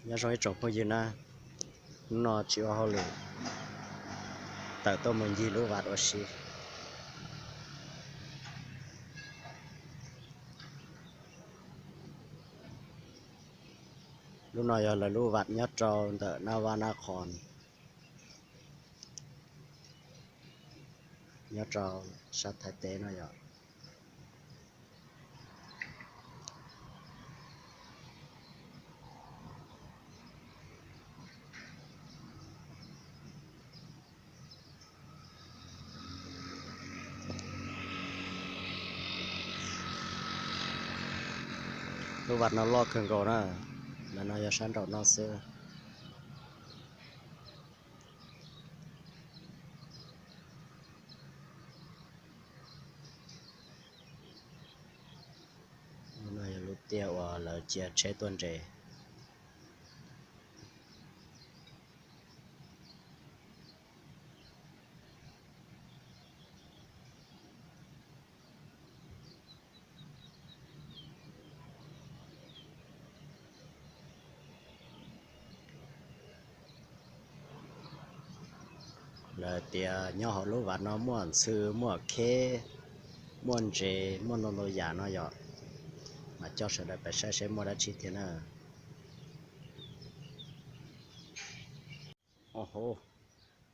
Nyob zoo ib tsoom phooj ywg na, hnub no tsis ua hauj lwm, tawm tuaj mus ncig lub vaj ua si. Lub no yog lawv lub vaj nyob rau ntawm Nab Vaj Nab Qhoos, nyob rau sab Thaib teb no yog. Lub vaj no loj kawg nkaus na, ntawm no yog sab nraum no xwb. Lub no yog lub tiaj uas lawv cia tsheb tuaj nres. Lawv tias nyob hauv lub vaj no muaj ntxhw, muaj kheb, muaj ntses, muaj ntau ntau yam no yom. Mas coj sawv daws pais saib seb muaj dab tsi thiab na.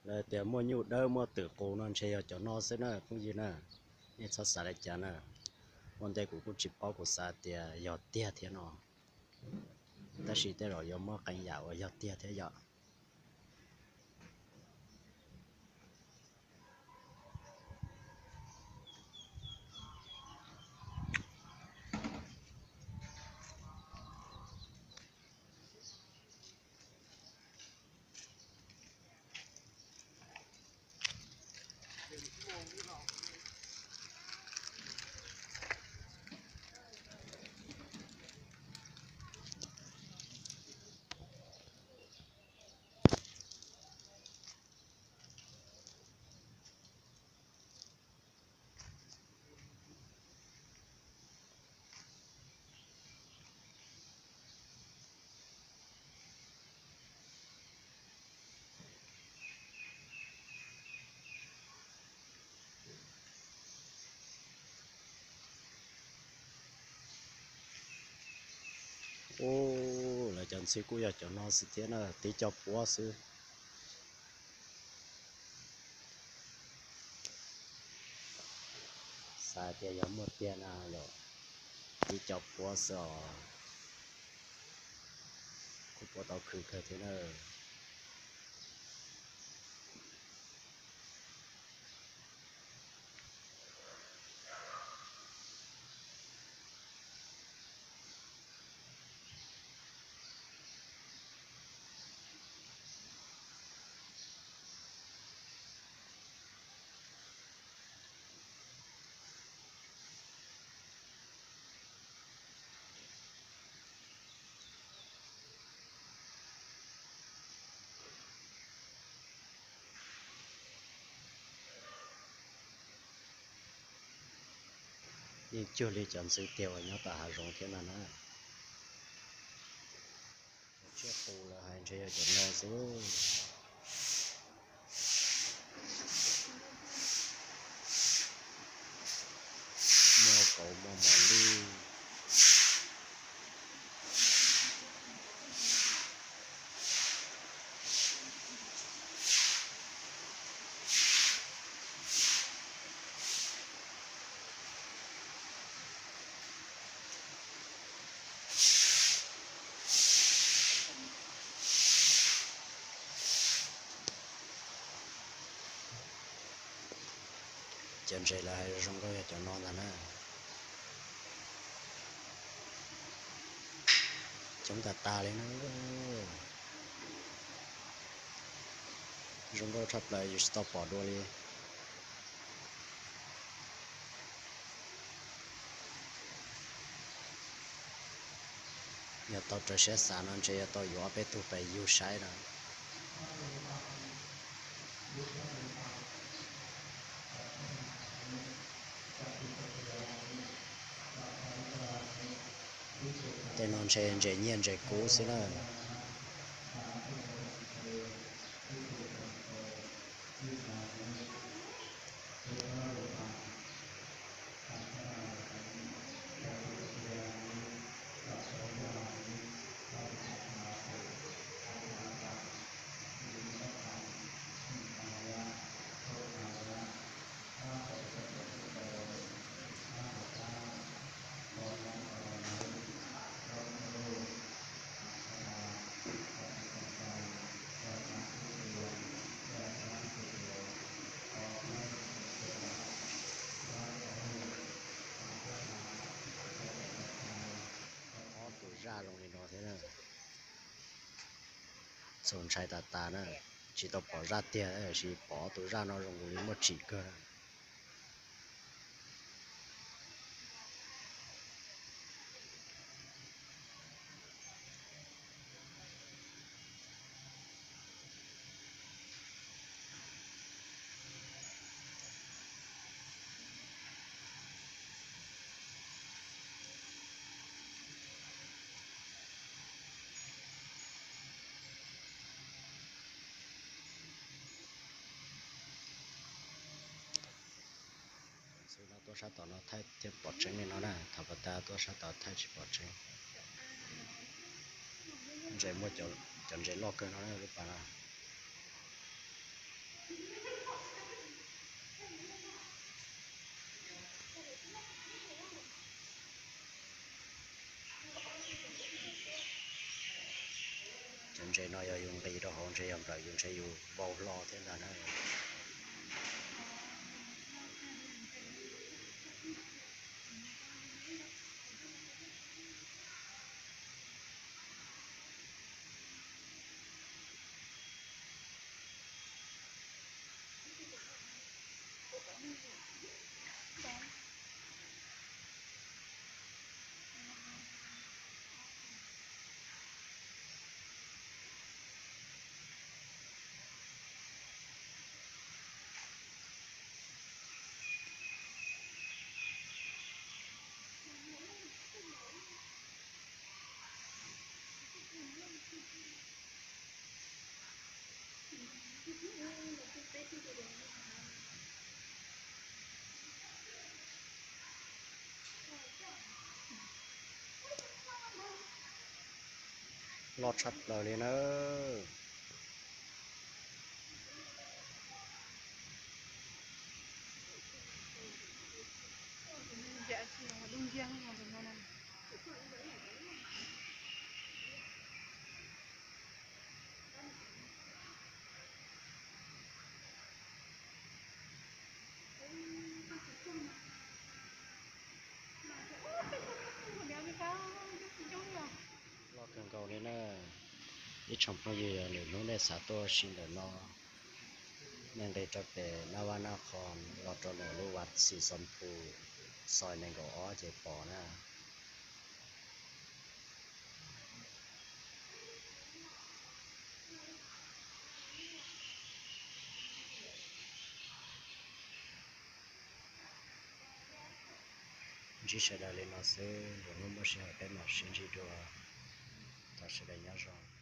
Lawv tias muaj nyuj dawb muaj twm qus no ntshe yog cov no xwb na phooj ywg na. Nej txhob xav li cas na. Ua ntej kuv kuj tsis paub, kuv xav tias yog tiag thiab no, tab sis tej zaum yuav muaj qee yam uas yog tiag thiab yom. Ub, lawv cov ntxhw kuj yog cov no xwb thiab na, tib co puab xwb. Xav tias yog muaj tiag na yom, tib co puab xwb os. Kuj puab tau khwv kawg thiab na. Yeej cuag li cov ntxhw tiag uas nyob tom hav zoov thiab no na. Tsiaj qus lawv hais ntshe yog cov no xwb. Muaj kauv muaj mos lwj. Cov ntses lawv hais zoo nkauj yog cov no ntag na. Coob tag tag li na. Zoo nkauj tshaj plaws yus tsis tau pom dua li. Yog tau raws siab xav no ntshe yuav tau yuav ob peb tug pais yug saib no. Tej no ntshe ntses nyiaj ntses kub xwb na. Txaus ntshai tas tas na, tsis tau pom zaj tiag tab sis pom ob tug zaj no zoo nkaus li muaj tsim kawg na. Xwb no tuaj sab tom no thaij thiaj pom tseeb li no na, thaum pas tas tuaj sab tom thaij tsis pom tseeb. Ntses muaj cov ntses loj kawg no na lub pas no. Cov ntses no yog yus nqis rau hauv ntses yog nplawm yus ntshe yus vau hlo thiab ntag na. Loj tshaj plaws li nawb. Loj kawg nkaus li na. Ib tsoom phooj ywg, yog lwm hnub nej xav tuaj ua si ntawm no, nej nqis rau pem Naj Vaj Naj Qhoo los rau ntawm lub Vaj Xis Xoos Phu, xoi nees nkaum ob ces pom na. Ntsib sawv daws li no xwb, lwm hnub muaj sij hawm peb mam sib ntsib dua. Thov sawv daws nyob zoo.